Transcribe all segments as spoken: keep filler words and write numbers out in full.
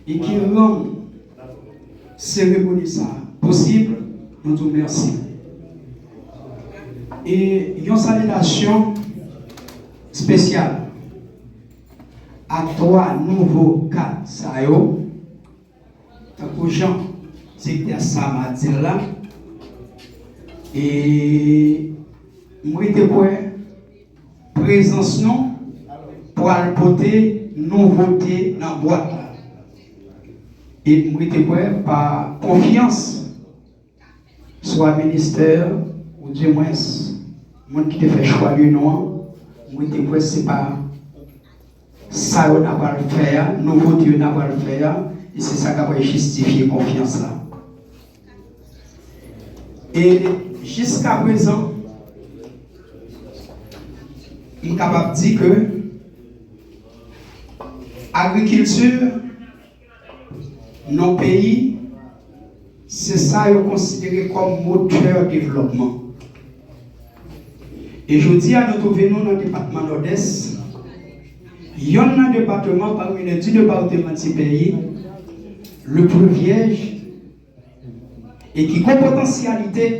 e ki rann seremoni sa a posib, nou di w mèsi. E yon salitasyon espesyal a twa nouvo kad sa yo, tankou jan direktè Sama di l la, e m rete kwè prezans nou pral pote nouvote nan bwat la. E m rete kwè pa konfyans swa ministè, oudimwens moun ki te fè chwa de non an, m rete kwè se pa sa yo n a pral fè a, nouvote yo n a pral fè a, e se sa k ap jistifye konfyans la. E jiskaprezan, m kapab di ke agrikilti nan peyi, se sa yo konsidere kòm motè devlòpman. E jodi a, nou twouve nou nan depatman Nòdès, yonn nan depatman pami le dis depatman di peyi, le pli vyèj, e ki gen potansyalite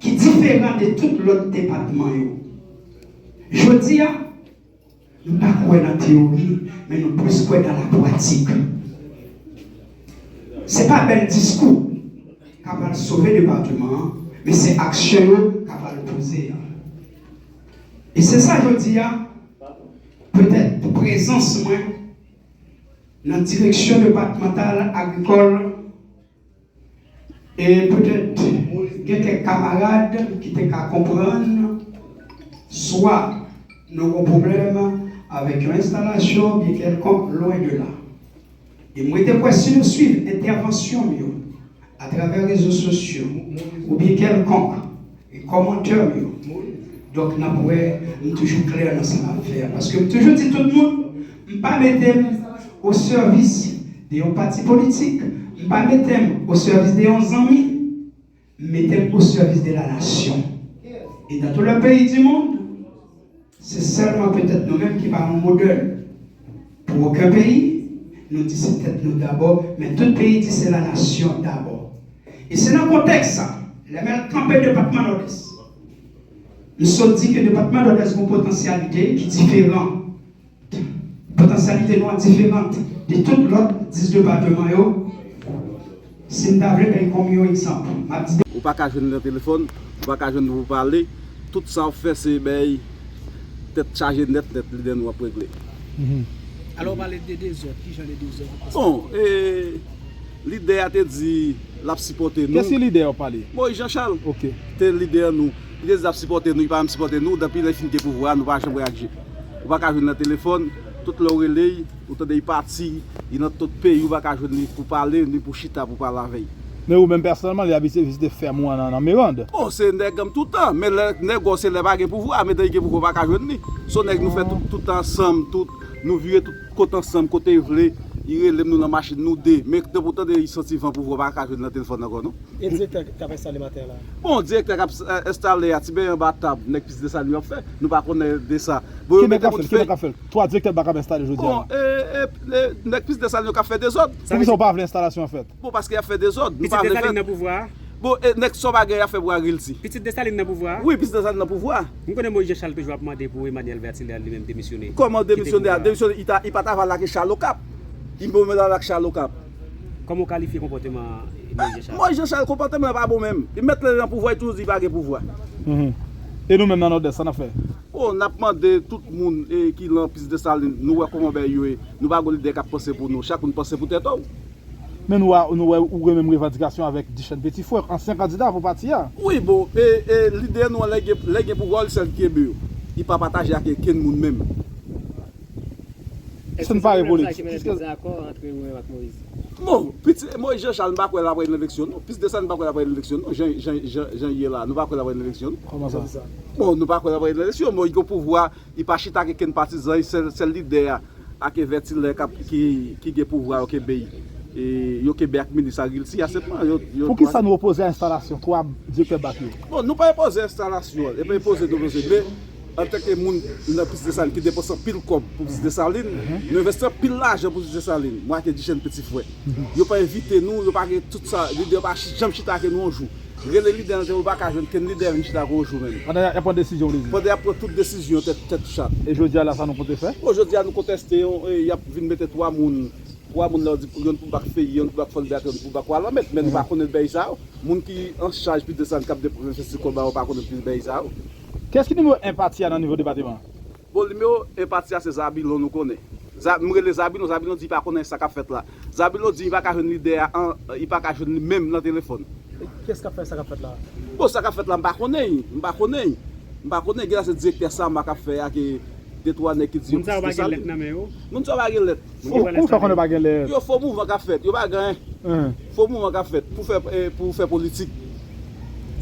ki diferan de tout lòt depatman yo. Jodi a, nou pa kwè nan teyori, men nou plis kwè nan lapwatik. Se pa bèl diskou k ap al sove depatman an, men se aksyon yo k ap al poze a. E se sa jodi a, petèt prezans mwen nan direksyon depatmantal agrikòl, e petèt gen kèk kamarad ki te ka konprann, swa nou gen pwoblèm avèk yon enstalasyon oubyen kèlkonk, lwen de la. E mwen te kwè si nou swiv entèvansyon m yo atravè rezo sosyo oubyen kèlkonk, e kòmantè m yo. Donk, n ap wè, m toujou klè nan sa m ap fè a. Paske m toujou di tout moun, m pa mete m o sèvis de yon pati politik, m pa mete m o sèvis de yon zanmi, m mete m o sèvis de la nasyon. E dans tous les pays du monde, se sèlman petèt nou menm ki pa yon modèl pou okenn peyi, nou di se tèt nou dabò, men tout peyi di se la nasyon dabò. E se nan kontèks sa, lè m al kanpe depatman Nòdès, m sot di ke depatman Nòdès gen yon potansyalite ki diferan. Potansyalite nou an diferan de tout lòt dis depatman yo. Si m ta vle bay kòm yon egzanp, m ap di Ou pa ka jwenn li nan telefòn, ou pa ka jwenn li pou pale. Tout sa w ap fè se bay tèt chaje nèt nèt, lidè nou ap regle. Mhm. Alò, w pale de dezòd, ki jan de dezòd ou panse? Bon, e, lidè a te di l ap sipòte nou. Kiyès ki lidè w ap pale? Moïse Jean Charles. Ok. Te lidè nou. Li te di l ap sipòte nou, li pa menm sipòte nou, depi lè l fin gen pouvwa a, nou pa janm reyaji. Ou pa ka jwenn nan telefòn, tout lè w rele l, ou tande l pati, li nan tout peyi, ou pa ka jwenn li pou pale, ni pou chita pou pale avè l. Men ou menm pèsonèlman, li abitye vizite fèm ou an nan, nan Miranda. Bon, se nèg an m toutan, men lè nèg ou se lè pa gen pouvwa, men depi gen pouvwa, ou pa ka jwenn li. Se yon nèg nou fè tout, tout ansanm, tout, nou vire tout kote ansanm, kote l vle, li rele m, nou nan machin, nou de. Men depi w tande li santi van pouvwa, ou pa ka jwenn nan telefòn ankò, non. E direktè k ap enstale maten an la? Bon, direktè k ap, eh, enstale a, ti beny anba tab, nèg Pis Desalin yo ap fè. Nou pa konnen de sa. Bon, yo mete moun fè. Ki nèg k ap fè l? Twa direktè pa ka enstale jodi a. Bon, e, e, e, nèg Pis Desalin yo k ap fè dezòd. Poukisa w pa vle enstalasyon an fèt? Bon, paske y ap fè dezòd. Pitit Desalin nan pouvwa a? Bon, e, nèg sa w pa gen y ap fè pou Agrilti. Pitit Desalin nan pouvwa a? Wi, Pitit Desalin nan pouvwa a. M konnen Moïse Jean Charles toujou ap mande pou Emmanuel Vertilaire li menm demisyone. Kòman demisyone a? Demisyone, li ta, li pa ta va lage Chal Okap. Li bon men la lak Chal Okap. Kòman w kalifye konpòteman Moïse Jean Charles? Moïse Jean Charles, konpòteman l pa bon menm. Li mèt lè l nan pouvwa, li toujou di li pa gen pouvwa. Mhm. E nou menm nan Nòdès, sa n ap fè? Bon, n ap mande tout moun, e, ki nan Pis Desalin, nou wè kòman bagay yo ye. Nou pa gen lidè k ap panse pou nou. Chak moun panse pou tèt ou. Men nou wè, nou wè ou gen menm revandikasyon avèk Duchesne Petit Frère, ansyen kandida pou pati a. Wi, bon, e, e, lidè nou an, lè gen, lè gen pouvwa, li sèl ki kenbe yo. Li pa pataje ak okenn moun menm. Èske se menm sa ki vle di dakò antre ou menm ak Moïse? Bon, pitit Moïse Jean Charles, m pa kwè l ap al nan eleksyon, non. Pis Desalin, m pa kwè l ap al nan eleksyon, non. Jan, jan, jan, jan l ye la, nou pa kwè l ap al nan eleksyon, non. Kòman sa? Bon, nou pa kwè l ap al nan eleksyon. Bon, li gen pouvwa, li pa chita ak okenn patizan, li sèl, sèl lidè a, ak Vertilaire k ap, ki, ki gen pouvwa, yo kenbe, e, yo kenbe ak minis Agrilti a sèlman. Yo, yo Poukisa nou opoze a enstalasyon twa direktè bak yo? Bon, nou pa opoze enstalasyon, e pa opoze nou opoze, men Antanke moun nan Pitit Desalin ki depanse anpil kòb pou Pitit Desalin, nou envesti anpil lajan pou Pitit Desalin, mwen ak Indigèn Peti Frè. Yo pa envite nou, yo pa gen tout sa, lidè yo pa chi- janm chita ak nou yon jou. Rele lidè nan tèlefòn, ou pa ka jwenn kenn lidè vin chita ak ou yon jou menm. Pandan y ap pran desizyon, w vle di? Pandan y ap pran tout desizyon, tèt, tèt chat. E jodi a la, sa nou konte fè? Bon, jodi a, nou konteste, yon, e, y ap vin mete twa moun, twa moun la, yo di, youn pou bak Feye, youn pou bak Fòlbèyat, youn pou bak Wanament, men nou pa konnen bèy sa yo. Moun ki an chaj Pitit Desalin k ap depanse sou kòb la, yo pa konnen plis bèy sa yo. Kiyès ki nimewo en pati a nan nivo depatman? Bon, nimewo en pati a se Zabilon, nou konnen. Za- m rele Zabilon, Zabilon di li pa konnen sa k ap fèt la. Zabilon di li pa ka jwenn lidè a, an, li pa ka jwenn li menm nan telefòn. Kiyès k ap fè sa k ap fèt la? Bon, sa k ap fèt la, m pa konnen, m pa konnen. M pa konnen, gen la se direktè Sama k ap fè a, ke de twa nèg ki di yo Pitit Desalin. Moun sa yo pa gen lèt nan men yo? Moun sa yo pa gen lèt. Ou fè konnen pa gen lèt? Yo fo mouvman k ap fèt, yo pa gen anyen. Fo mouvman k ap fèt pou fè, eh, pou fè politik.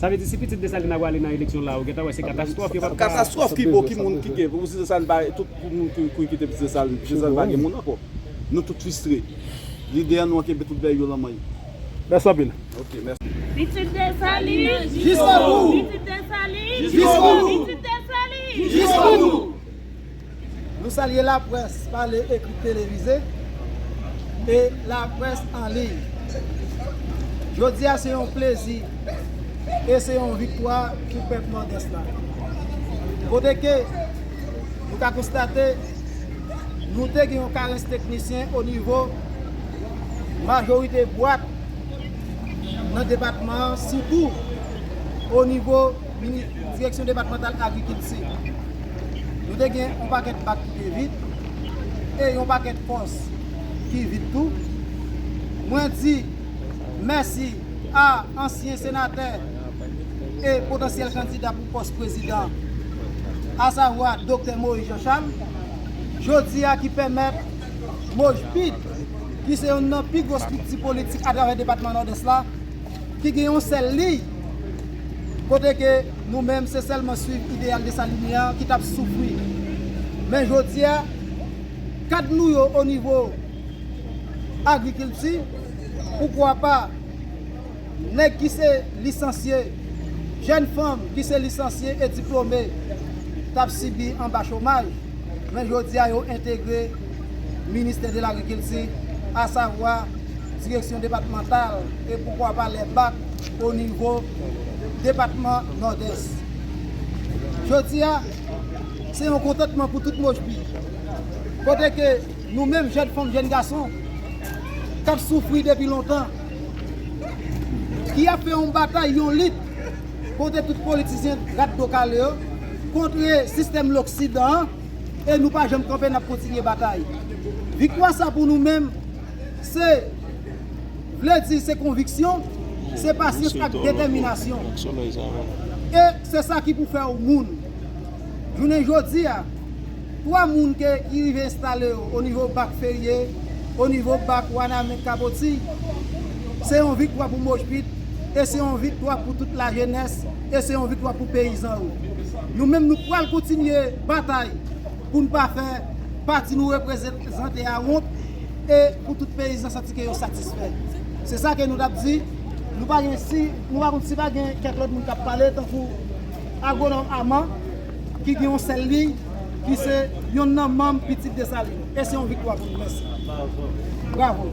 Sa vle di si Pitit Desalin ap prale nan eleksyon la, ou gentan wè se katastwòf yo p ap ka. Katastwòf ki bon, ki moun ki gen, pou Pitit Desalin pa, tout moun ki, ki kite Pitit Desalin, Pitit Desalin pa gen moun ankò. Nou tout fristre. Lidè nou an kenbe tout bèy yo nan men yo. Mèsi anpil. Ok, mèsi. Pitit Desalin. Jiskobou. Pitit Desalin. Jiskobou. Pitit Desalin. Jiskobou. Nou salye laprès pale, ekri, televize e laprès an liy. Jodi a se yon plezi e se yon viktwa pou pèp Nòdès la. Kote ke nou ka konstate nou te gen yon karans teknisyen o nivo majorite bwat nan depatman an, sitou o nivo mini- Direksyon Depatmantal Agrikilti. Nou te gen yon pakèt bak ki te vid e yon pakèt pòs ki vid tou. Mwen di mèsi a ansyen senatè e potansyèl kandida pou pòs prezidan, asavwa Doktè Moïse Jean Charles, jodi a ki pèmèt Mojpit, ki se youn nan pi gwo estrikti politik atravè depatman Nòdès la, ki gen yon sèl liy, kote ke nou menm se sèlman swiv ideyal Desalinyen an ki t ap soufri. Men jodi a, kad nou yo o nivo agrikilti, poukwa pa nèg ki se lisansye, jèn fanm ki se lisansye e diplome t ap sibi anba chomaj, men jodi a yo entegre ministè de lagrikilti, asavwa direksyon depatmantal e poukwa pa lè bak o nivo depatman Nòdès. Jodi a, se yon kontantman pou tout Mojpit. Kote ke nou menm jèn fanm, jèn gason k ap soufri depi lontan, ki ap fè yon batay, yon lit kont tout politisyen rat do kale yo, kont sistèm loksidan an, e nou pa janm kanpe, n ap kontinye batay. Viktwa sa pou nou menm, se, vle di se konviksyon, se pasyans ak detèminasyon. E se sa ki pou fè w moun. Jounen jodi a, twa moun ke, ki rive enstale yo o nivo bak Feye, o nivo bak Wanament, Kapotiy, se yon viktwa pou Mojpit, e se yon viktwa pou tout lajenès, e se yon viktwa pou peyizan yo. Nou menm, nou pral kontinye batay pou n pa fè pati nou reprezante a wont e pou tout peyizan santi ke yo satisfè. Se sa ke nou t ap di. Nou pa gen si, nou pa konn si pa gen kèk lòt moun k ap pale, tankou Agwonòm Aman, ki gen yon sèl liy, ki se yonn nan manm Pitit Desalin. E se yon viktwa pou nou. Mèsi. Bravo.